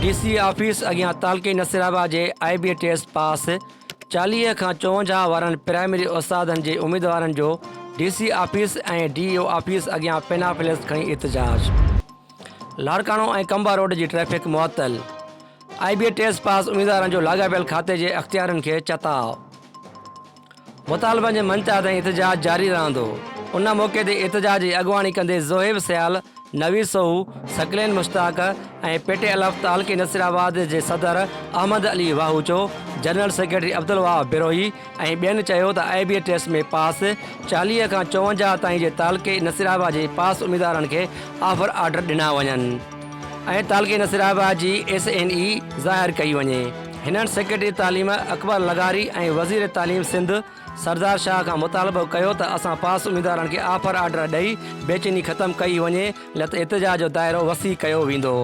D C office اڳيان تعلقي نصيرآباد جي آء بي ٽيسٽ پاس 40 کان 54 وارن پرائمري استادن جي اميدوارن جو D C office ۽ D O office اڳيان پينافليڪس کڻي احتجاج. لاڙڪاڻو ۽ ڪنبا روڊ جي ٽريفڪ معطل، آء بي ٽيسٽ پاس اميدوارن جو لاڳاپيل کاتي جي اختيارين کي چتاء. مطالبن جي مڃتا تائين احتجاج جاري رهندو. ان موقعي تي احتجاج جي اڳواڻي ڪندي زوهيب سيال، نويد سوهو، ثقلين مشتاق ۽ پي ٽي الف تعلقي نصيرآباد جي صدر احمد علي واهوچو، جنرل سيڪريٽري عبدالوهاب بروهي ۽ ٻين چيو ته آء بي ٽيسٽ ۾ پاس 40 کان 54 تائين جي تعلقي نصيرآباد جي پاس اميدوارن کي آفر آرڊر ڏنا وڃن ۽ تعلقي نصيرآباد جي ايس اين اي ظاهر ڪئي وڃي. هنن سيڪريٽري تعليم اڪبر لغاري ۽ وزير تعليم سنڌ سردار شاهه کان مطالبو ڪيو ته اسان پاس اميدوارن کي آفر آرڊر ڏئي بيچيني ختم ڪئي وڃي نه ته احتجاج جو دائرو وسيع ڪيو ويندو.